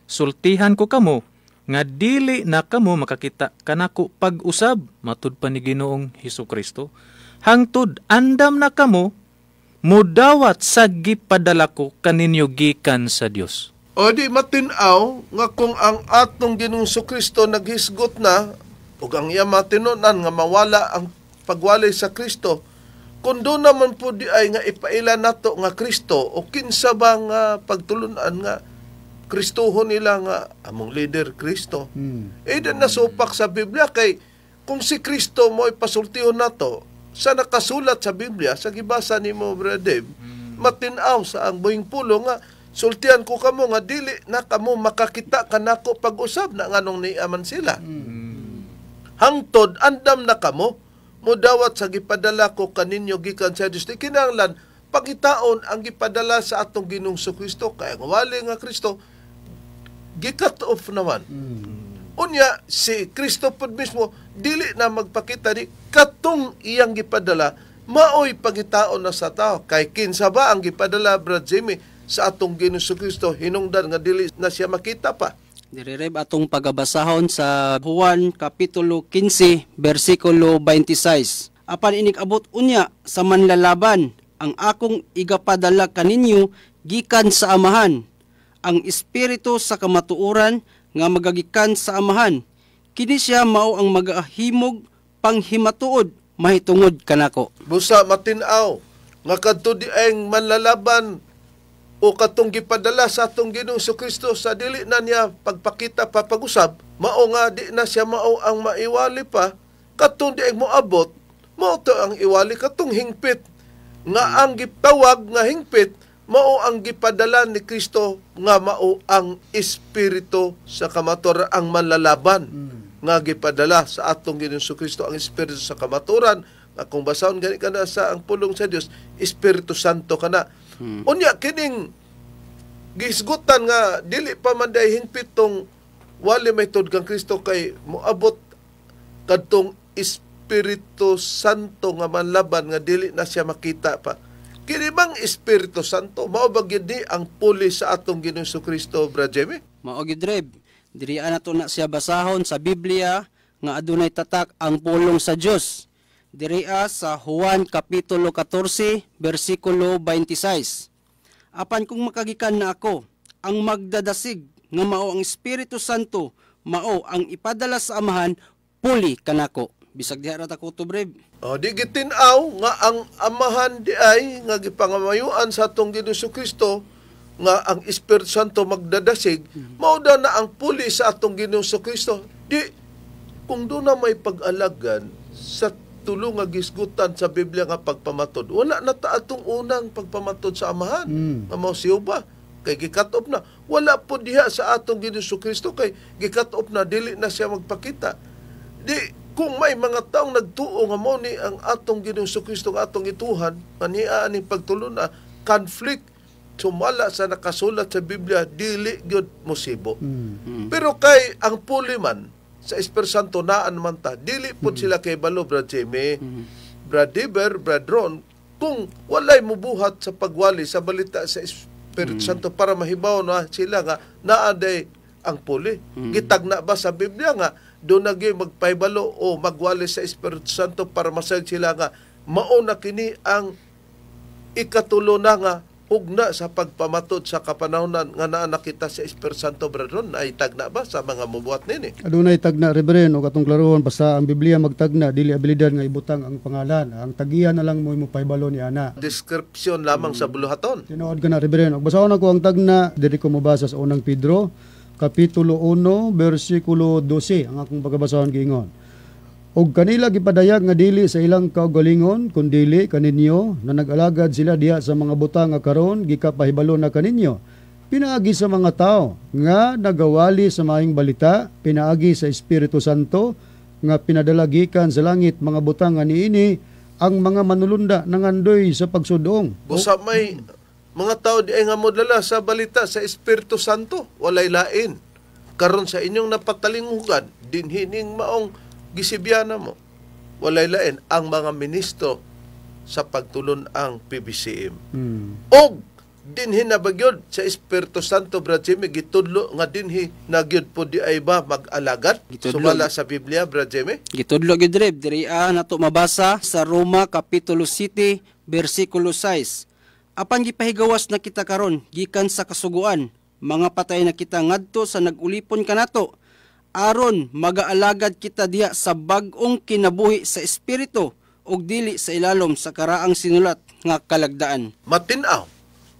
"Sultihan ko kamo nga dili na kamo makakita kanako pag-usab," matud pa ni Ginoong Hesus Kristo, "hangtod andam na kamo mudawat sa gipadala ko kaninyo gikan sa Dios." O di matin-aw nga kung ang atong Ginoong Kristo naghisgot na ug ang iya matinunan nga mawala ang pagwali sa Kristo, kung doon naman po di ay nga ipaila nato nga Kristo o kinsa ba nga pagtulunan nga Kristohon nila nga among leader Kristo. Eh di nasupak sa Biblia, kay kung si Kristo mo ipasultihon nato sa nakasulat sa Biblia sa gibasa nimo, Brother Dave. Matinaw sa ang buhing pulo nga sultian ko kamo nga dili na kamo makakita kanako pag-usab na nganong niaman sila. Hangtod andam na kamo mudawat sa gipadala ko kaninyo gikan sa Dios. Di kinahanglan pangitaon ang gipadala sa atong Ginoong Kristo, kay ang wali nga Kristo gi-cut off naman. Unya si Kristo pod mismo dili na magpakita di katong iyang gipadala maoy pangitaon na sa tao. Kay kinsa ba ang gipadala, Brad Jimmy, sa atong Ginoong Kristo hinungdan nga dili na siya makita pa? Diri, Reb, atong pagabasahon sa Juan Kapitulo 15 bersikulo 26. Apan inig-abot unya sa manlalaban ang akong igapadala kaninyo gikan sa Amahan, ang Espiritu sa kamatuoran nga magagikan sa Amahan. Kini siya mao ang magahimog panghimatuod mahitungod kanako. Busa matin-aw nga kadto di ang manlalaban o katong gipadala sa atong Ginoong Kristo sa dili na niya pagpakita papag-usab, mao nga di na siya mao ang maiwali pa, katong di ang moabot, mao to ang iwali katong hingpit nga ang gitawag nga hingpit mao ang gipadala ni Kristo nga mao ang Espiritu sa kamatuoran, ang manlalaban nga gipadala sa atong Ginoong Kristo, ang Espiritu sa kamatuoran nga kung basahon gani kana sa ang pulong sa Dios, Espiritu Santo kana. Unya kining gisgutan nga dili pa man day hingpit tong wali may tuod kang Kristo kay moabot kadtong Espiritu Santo nga manlaban nga dili na siya makita pa. Kini bang Espiritu Santo mao ba gyud ni ang puli sa atong Ginoong Kristo, Brad Jimmy? Mao gyud, Reb. Diri na to na siya basahon sa Biblia nga adunay tatak ang pulong sa Dios. Diri sa Juan Kapitulo 14 bersikulo 26. Apan kung makagikan na ako, ang magdadasig nga mao ang Espiritu Santo, mao ang ipadala sa Amahan, puli kanako. Bisag diha ra ta kutob, Reb. O, di gitin-aw nga ang Amahan di ay nga gipangamayuan sa atong Ginoong Kristo nga ang Espiritu Santo magdadasig, mao daw na ang puli sa atong Ginoong Kristo. Di kung doon na may pag-alagan sa tulo nga gisgutan sa Biblia nga pagpamatod, wala na ta atong unang pagpamatod sa Amahan. Nga mao si Jehovah kay gi-cut off na. Wala po diha sa atong Ginoong Kristo kay gi-cut off na, dili na siya magpakita. Di kung may mga taong nagtuo nga mao ni ang atong Ginoong Kristo nga atong ituhan, ania aning pagtulon na conflict sumala sa nakasulat sa Biblia, dili gyud mosibo. Pero kay ang puli man sa Espiritu Santo naan man ta, dili pud sila kay balo, Brad Jimmy, Brad Diber, Brad Ron, kung walay mubuhat sa pagwali sa balita sa Espiritu Santo para mahibaw na sila nga naa day ang puli. Gitagna ba sa Biblia nga doon na gyud magpahibalo o magwali sa Espiritu Santo para masayod sila nga mao na kini ang ikatulo na nga hugna sa pagpamatod sa kapanahonan nga naa nakita sa Espiritu Santo, Brad Ron, ay tagna ba sa mga mubuhat nini? Adunay tagna, Reverend, o katong klarohon basta ang Biblia magtagna, dili abilidad nga ibutang ang pangalan. Ang tagiya na lang mo pahibalo ni ana. Description lamang sa buluhaton. Tinuod ka na, Reverend. Og basahon ako ang tagna, diri ko mabasa sa unang Pedro, Kapitulo 1, versikulo 12, ang akong pagkabasahon giingon. Og kanila gipadayag nga dili sa ilang kaugalingon, kundili kaninyo na nag-alagad sila diha sa mga butang nga karon gikapahibalo na kaninyo. Pinaagi sa mga tao nga nagawali sa maayong balita, pinaagi sa Espiritu Santo nga pinadala gikan sa langit mga butang nga niini ang mga manulunda nangandoy sa pagsudong. Busa may mga tao di ay nga modala sa balita sa Espiritu Santo, walay lain. Karon sa inyong napatalinghugan, dinhining maong gisibyana mo, walay lain ang mga ministro sa pagtulon ang PBCM. Og dinhi na bagyod sa Espiritu Santo, Brad Jimmy, gitudlo nga dinhi na gyud po di ay ba mag-alagad? Gitudlo. Sumala sa Biblia, Brad Jimmy? Gitudlo gyud, Reb. Diri nato mabasa sa Roma Kapitulo 7 bersikulo 6. Apan gipahigawas na kita karon gikan sa kasuguan, mga patay na kita ngadto sa nag-ulipon kanato, aron magaalagad kita diha sa bag-ong kinabuhi sa espiritu ug dili sa ilalom sa karaang sinulat nga kalagdaan. Matin-aw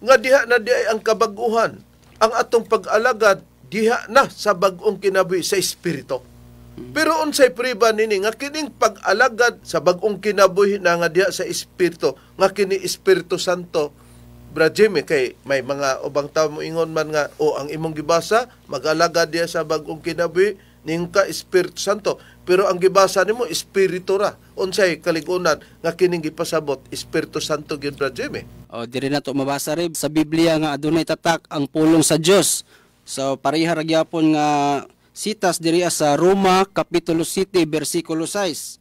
nga diha na diay ang kabaguhan, ang atong pag-alagad diha na sa bag-ong kinabuhi sa espiritu. Pero unsay priba nini nga kining pag-alagad sa bag-ong kinabuhi na nga diha sa espiritu, nga kini Espiritu Santo, Brad Jimmy, kay may mga ubang tao moingon man nga o ang imong gibasa mag-alagad diya sa bag-ong kinabuhi ning ka Espiritu Santo, pero ang gibasa nimo espiritu ra. Unsay kaligunan nga kining gipasabot Espiritu Santo gyud, Brad Jimmy? O diri na to mabasa rib sa Biblia nga adunay tatak ang pulong sa Dios. So pareha ra gyapon nga sitas diri sa Roma kapitulo 7 bersikulo 6.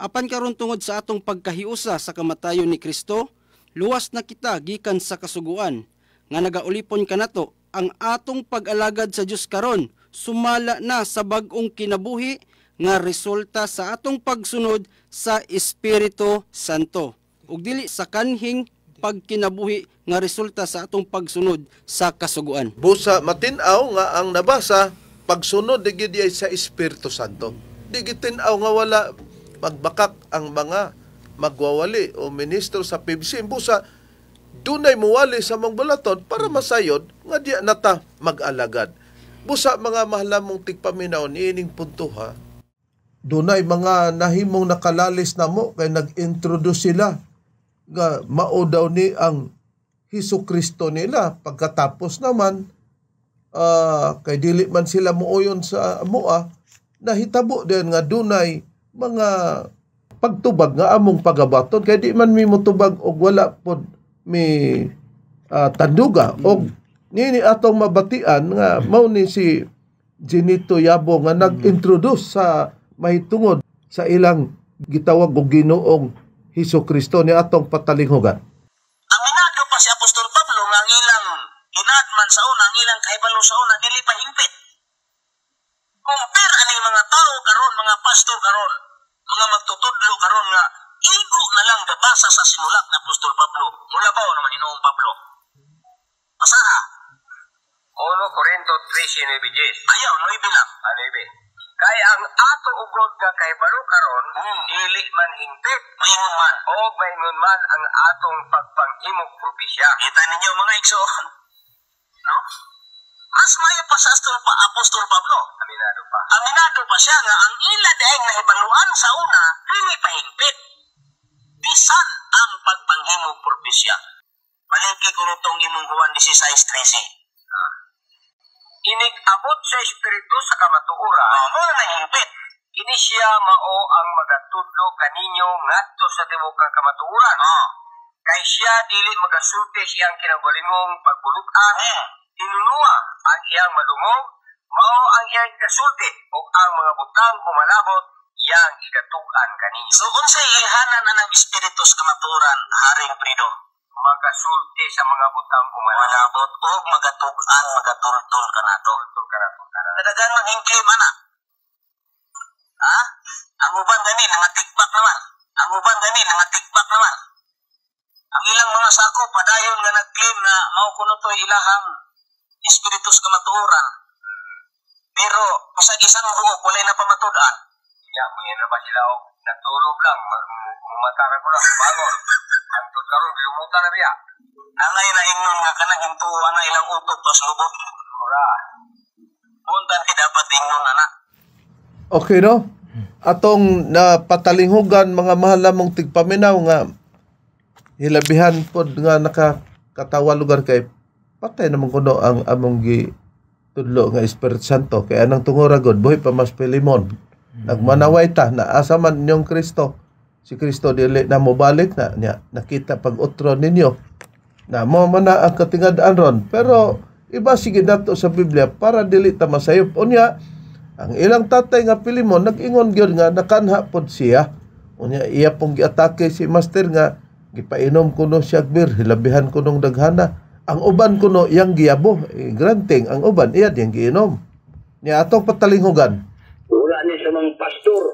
Apan karon tungod sa atong pagkahiusa sa kamatayon ni Kristo, luwas na kita gikan sa kasuguan nga nagaulipon kanato. Ang atong pag-alagad sa Dios karon sumala na sa bag-ong kinabuhi nga resulta sa atong pagsunod sa Espiritu Santo ug dili sa kanhing pagkinabuhi nga resulta sa atong pagsunod sa kasuguan. Busa matin-aw nga ang nabasa pagsunod di gid sa Espiritu Santo. Di gid tin-aw nga wala magbakak ang mga magwawali o ministro sa PBC. Busa dunay muwali sa mong balaton para masayod nga di na ta mag-alagad. Busa mga mahal mong tigpaminaw niining punto ha. Dunay mga nahimong nakalalis na mo kay nag-introduce sila nga mao daw ni ang Hesus Kristo nila. Pagkatapos naman kay dili man sila muoyon sa amoa, nahitabo din nga dunay mga pagtubag nga among pagabaton kay di man mi motubag og wala pod mi tanduga. Og nini atong mabatian nga mao ni si Genito Yabo nga nag-introduce sa mahitungod sa ilang gitawag og Ginoong Hesus Kristo ni atong patalinghugan. Aminado pa si Apostol Pablo nga ang ilang hinadman sa una, ang ilang kahibalo sa una, dili pa hingpit. Compare aning mga tao karon, mga pastor karon, mga magtutudlo karon nga igo na lang gabasa sa sinulat ni Apostol Pablo. Mula ba naman Ginoong Pablo? Basaha. 1 Corinto 13:9. Ayaw, 9 lang. Ah, 9. Kay ang ato ugod nga kahibalo karon dili man hingpit. Maingon man. O maingon man ang atong pagpanghimog propesya. Kita ninyo mga igsoon. No? Mas mayo pa sa Apostol Pablo. Aminado pa. Aminado pa siya nga ang ila daing nahibaluan sa una dili pa hingpit. Bisan ang pagpanghimog propesya. Paliki ko nitong imong Juan 16:13. Inig-abot sa Espiritu sa kamatuoran. Mo na hingpit. Kini siya mao ang magatudlo kaninyo ngadto sa tibuok nga kamatuoran. Kay siya dili magasulti siyang kinagalingong pagbulukan. Tinunua ang iyang madungog, mao ang iyang ikasulti ug ang mga butang humalabot iyang ikatug-an kaninyo. So unsay ilhanan anang Espiritu sa kamatuoran, Haring Prido? Magasulti sa mga butang humalabot og magatug-an, magatultol kanato. Tultol kanato tanan. Nadagan mang hingklim ana. Ha? Ang uban gani nangatigpak naman. Ang uban gani nangatigpak naman. Ang ilang mga sako padayon nga nag-claim na mao kuno to'y ilahang Espiritu sa kamatuoran. Pero bisag isang buok walay na pamatud-an. Ya, muyan na ba sila og natulog lang, mumatara ko lang, bangon. Antod karon lumutan na biya. Angay na ingnon nga kanang hintuan na ilang utok tos lubot. Mura. Untan ti dapat ingnon ana. Okay no? Atong napatalinghugan mga mahal lamang tigpaminaw nga hilabihan pod nga nakakatawa lugar kay patay naman kuno ang among gi tudlo nga Espiritu Santo kay anang tungura god buhi pa mas Pilimon. Nagmanaway ta na asa man inyong Kristo. Si Kristo dili na mobalik na niya nakita pag utro ninyo na mo man na ang katingad-an ron, pero iba sige nato sa Biblia para dili ta masayop. Unya ang ilang tatay nga Pilimon nag-ingon gyud nga nakanha pod siya. Unya iya pong giatake si master nga gipainom kuno siya beer, hilabihan kunong daghana. Ang uban kuno iyang giyabo, granting ang uban iya diyang giinom. Niya atong patalinghugan. Wala ni sa mga pastor.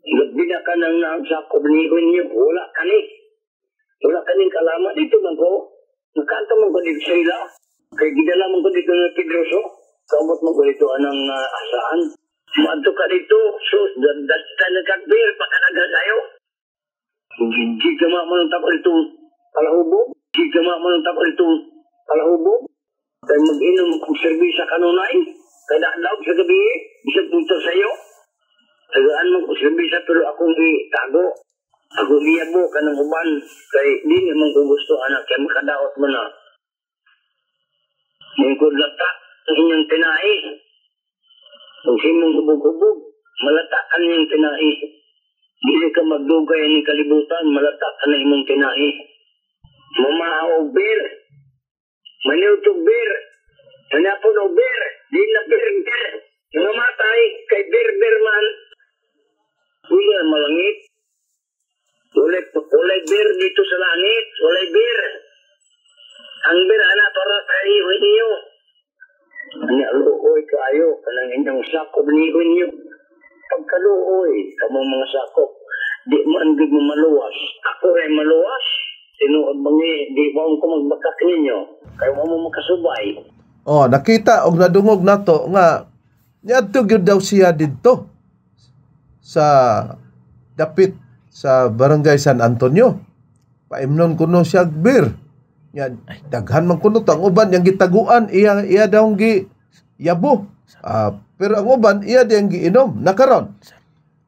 Labi na ka nang nagsakop niyo. Wala ka ni. Wala ka ning kalama dito man ko. Nagkanta man ko dito sa ila. Kay gidala man ko dito ng Pedroso. Kaumot man ko dito anang asaan. Maadto ka dito. Sus, dasta na kakbir. Pakanaga kayo. Di ka man ang tako dito kalahubog. Di ka man ang tako dito kalahubog. Kay mag-inom kong serbisa kanunay. Kay daklaw sa gabi. Bisag punta sa iyo. Tagaan mo kong serbisa pero akong itago. Ako giyabo ka ng uban kay dili man ko gusto anak kay makadaot mo na. Lingkod lata ang inyong tinai. Kung simong hubog-hubog, malata ka niyang tinai. Dili ka magdugay ni kalibutan, malata ka na imong tinai. Mamahaw og beer, maniw og beer, manapon og beer, di na beer beer. Mamatay kay beer beer man. Wala malangit. Walay beer dito sa langit, walay beer. Ang beer ana para sa iyo ninyo. Anya luoy kaayo kanang inyong sakop niyo ninyo. Pagkaluoy kamong mga sakop, di man gid mo maluwas. Ako ray maluwas. Tinuod bangi di ba ko magbakak ninyo? Kay wa mo makasubay. Oh, nakita og nadungog nato nga niadto gyud daw siya didto sa dapit sa Barangay San Antonio. Paimnon kuno siya beer. Nya daghan man kuno to ang uban yang gitaguan iya iya daw gi yabo. Pero ang uban iya diyang giinom. Nakaron.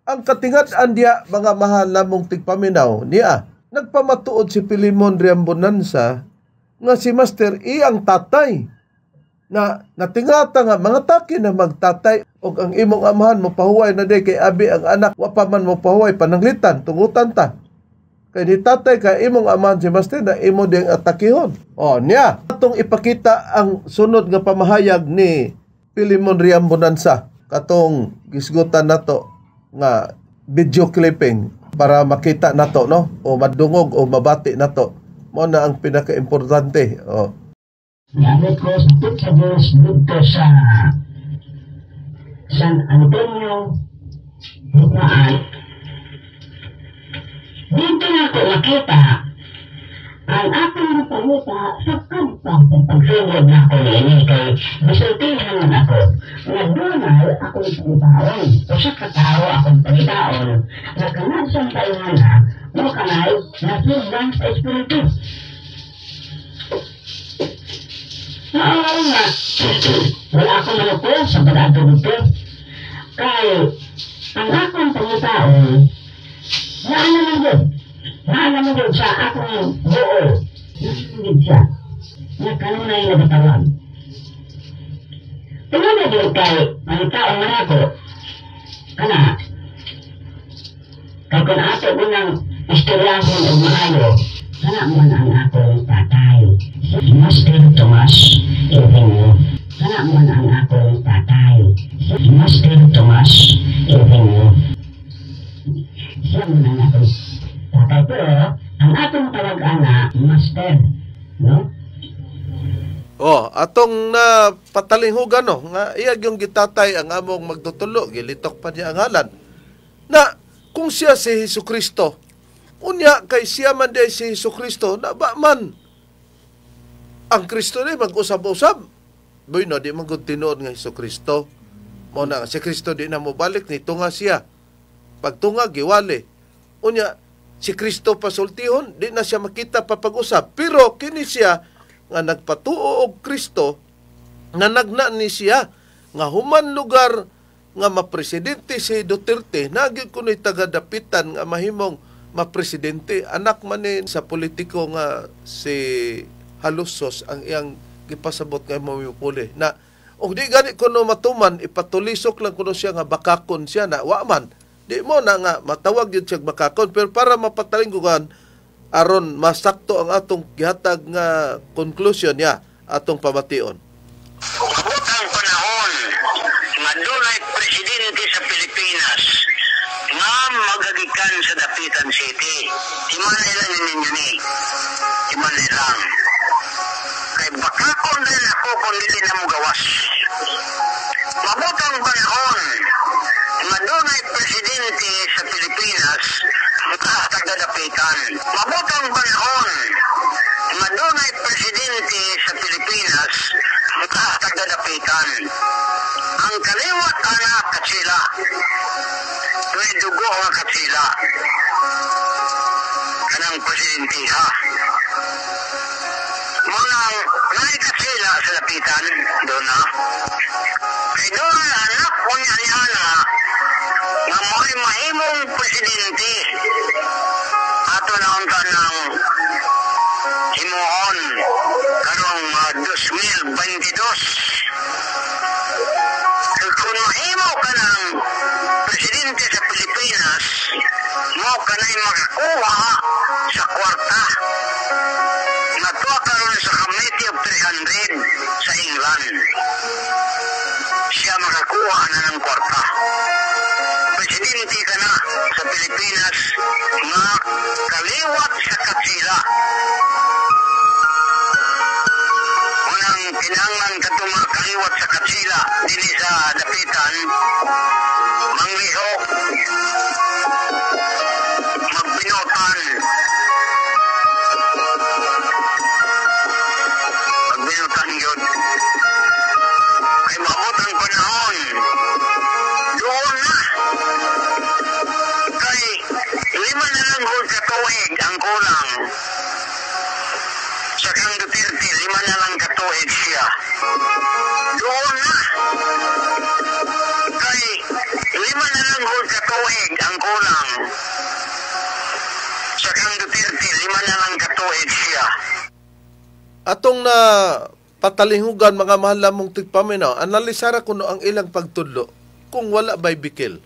Ang katingat-an diya mga mahal namong tigpaminaw niya nagpamatuod si Pilimon Riambonanza nga si Master iyang tatay na natingata nga mga taki na magtatay og ang imong amahan mo pahuway na day kay abi ang anak wa pa man mo pahuway pananglitan tungutan ta kay ni tatay ka imong amahan si Master na imo ding atakihon. Oh niya atong ipakita ang sunod nga pamahayag ni Pilimon Riambonanza katong gisgutan nato nga video clipping para makita nato no o madungog o mabati nato mo na ang pinakaimportante. Oh. Gamit ko sa Pizza Diyos dito sa San Antonio, Bukaan. Dito na ako nakita ang akong napangita sa kantang pagsulod na ako niini kay bisultihan man ako nga dunay akong pangitaon. Usa ka tawo akong pangitaon nga kanadtong taingana mo kanay nasugdan sa espiritu. Oo nga, wala akong maluko sa pag-ato dito. Kay ang akong pangitaon, naana man yun. Naana man yun sa akong buo. Naana man siya. Na kanunay nagatawag. Tingnan yun kay pangitaon man ako. Kana, kay kung ato unang istoryahon o maayo, kana man ang akong tatay. Si Master Tomas Eugenio. Kana man ang akong tatay. Si Master Tomas Eugenio. Siya man ang akong tatay. Pero ang atong tawag-ana, Master. No? Oh, atong na patalinghugan no nga iya yung gitatay ang among magtutulo, gilitok pa niya ang ngalan. Na kung siya si Hesukristo, unya kay siya man day si Hesukristo, na ba man ang Kristo ni mag-usab-usab. Bueno, di man gud tinuod nga Hesukristo. Mo na si Kristo di na mobalik ni tunga siya. Pagtunga giwali. Unya si Kristo pasultihon, di na siya makita papag-usab. Pero kini siya nga nagpatuo og Kristo, nanagna ni siya nga human lugar nga mapresidente si Duterte, naging kuno'y taga-dapitan nga mahimong mapresidente. Anak man ni sa politiko nga si Halusos ang iyang gipasabot nga mamipuli. Na og di gani kuno matuman, ipatulisok lang kuno siya nga bakakon siya na wa man. Di mo na nga matawag yun siya bakakon, pero para mapatalinggugan aron masakto ang atong gihatag nga conclusion niya atong pamation. Abot ang panahon nga dunay presidente sa Pilipinas nga magagikan sa Dapitan City. Imanay lang ninyo ni. Imanay lang. Kay bakakon rin ako kung dili na mo gawas. Mabot ang panahon nga dunay presidente sa Pilipinas nga taga-Dapitan. Mabot ang panahon nga dunay presidente sa Pilipinas nga taga-Dapitan. Ang kaliwat ana katsila. May dugo nga katsila. Kanang presidente ha. Munang nay katsila sa Dapitan doon na. Kay doon anak ko niya ni Ana nga mo'y mahimong presidente. makakuha sa kwarta. Natuwa karon sa Committee of 300 sa England. Siya makakuha na ng kwarta. Presidente ka na sa Pilipinas nga kaliwat sa Katsila. Unang kinahanglan kadtong mga kaliwat sa Katsila dinhi sa Dapitan, manglihok, magbinutan. Magbinutan yun. Kay maabot ang panahon, doon na. Kay 5 na lang gud ka tuig ang kulang. Sa kang Duterte, 5 na lang ka tuig siya. Doon na. Kay 5 na lang gud ka tuig ang kulang. Sa kang Duterte, 5 na lang ka tuig siya. Atong na patalinghugan mga mahal namong tigpaminaw, analisara kuno ang ilang pagtudlo kung wala ba'y bikil.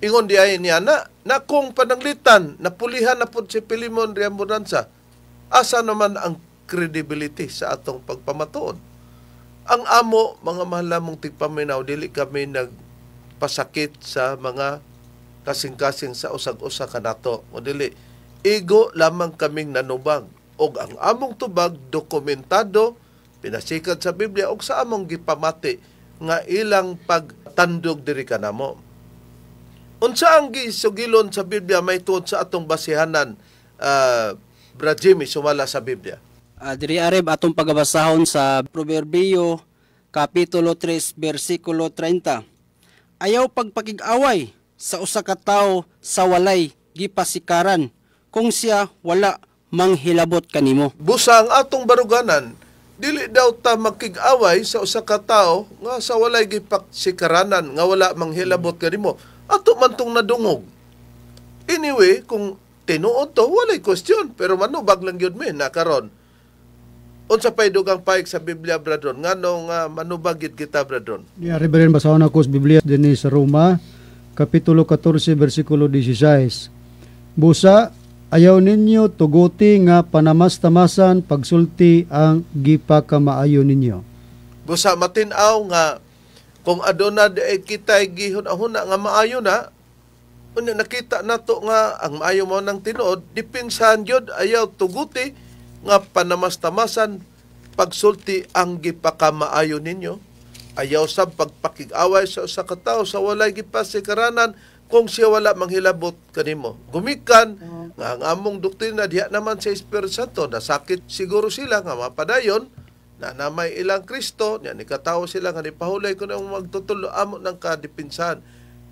Ingon di ay niya na kung pananglitan, napulihan na po si Pilimon Reambonanza, asa naman ang credibility sa atong pagpamatuod? Ang amo, mga mahal namong tigpaminaw, dili kami nagpasakit sa mga kasing-kasing sa usag-usa kanato. O dili, igo lamang kaming nanubag. Og ang among tubag dokumentado, pinasikat sa Biblia og sa among gipamati nga ilang pagtandog diri kanamo. Unsa ang gisugilon sa Biblia may tuod sa atong basihanan, Brad Jimmy, sumala sa Biblia? Diri areb atong pagabasahon sa Proverbio kapitulo 3 bersikulo 30. Ayaw pagpakig-away sa usa ka tawo sa walay gipasikaran, kung siya wala manghilabot kanimo. Busa ang atong baruganan, dili daw ta makig-away sa usa ka tawo nga sa walay gipaksikaranan, nga wala manghilabot kanimo. Ato man tong nadungog. Anyway, kung tinuod to, walay question, pero manubag lang gyud mi na karon. Unsa pay dugang payag sa Biblia, Bradron? Ngano nga manubag gyud kita, Bradron? Niya, Reverend, basahon ako sa Biblia dinhi sa Roma, Kapitulo 14, versikulo 16. Busa, ayaw ninyo tuguti nga panamastamasan pagsulti ang gipakamaayo ninyo. Busa matin-aw nga kung aduna di ay kita gihuna-huna nga maayo na, unya nakita nato nga ang maayo mo ng tinuod, dipinsahan gyud, ayaw tuguti nga panamastamasan pagsulti ang gipakamaayo ninyo. Ayaw sab pagpakig-away sa usa ka tawo sa walay gipasikaranan kung siya wala manghilabot kanimo. Gumikan nga ang among doktrina diha naman sa Espiritu Santo, nasakit siguro sila nga mapadayon na namay ilang Kristo, niya nikatawo sila nga nipahulay kun ang magtutulo amo ng kadipinsahan.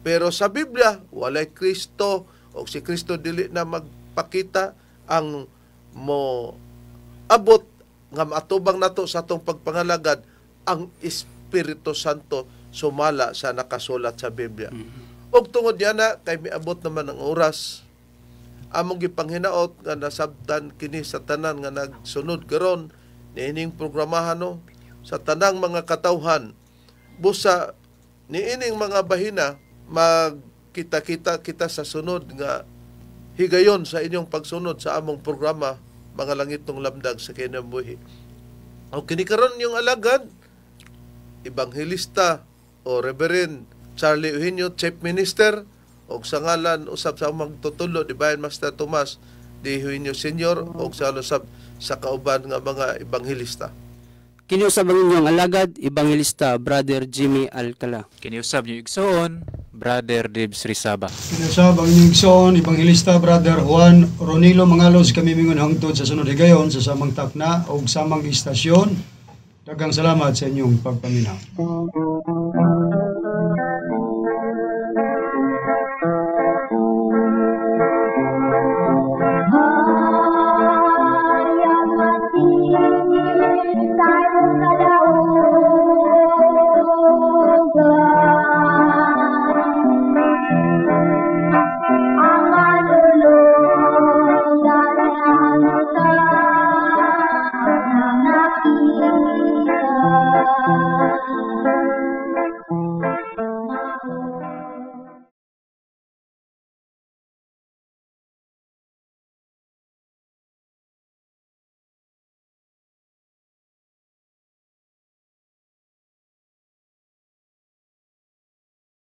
Pero sa Biblia walay Kristo, o si Kristo dili na magpakita ang mo abot nga maatubang nato sa atong pagpangalagad ang Espiritu Santo sumala sa nakasulat sa Biblia. Og tungod niya na kay miabot naman ang oras, among gipanghinaot nga nasabtan kini sa tanan nga nagsunod karon niining programahan no, sa tanang mga katawhan. Busa niining mga bahina magkita-kita kita sa sunod nga higayon sa inyong pagsunod sa among programa Mga Langitong Lamdag sa Kinabuhi. O kini karon yung alagad, Ebanghelista o Reverend Charlie Eugenio, Chief Minister, og sa ngalan usab sa magtutulo, Divine Master Tomas D. Eugenio Senior, og sa usab sa kauban nga mga ebanghelista. Kini usab ang inyong alagad, Ebanghelista Brother Jimmy Alcala. Kini usab niyo igsoon, Brother Dibs Rizaba. Kini usab ang inyong igsoon, Ebanghelista Brother Juan Ronilo Mangalos, kami mingon hangtod sa sunod higayon sa samang takna og samang istasyon. Daghang salamat sa inyong pagpaminaw.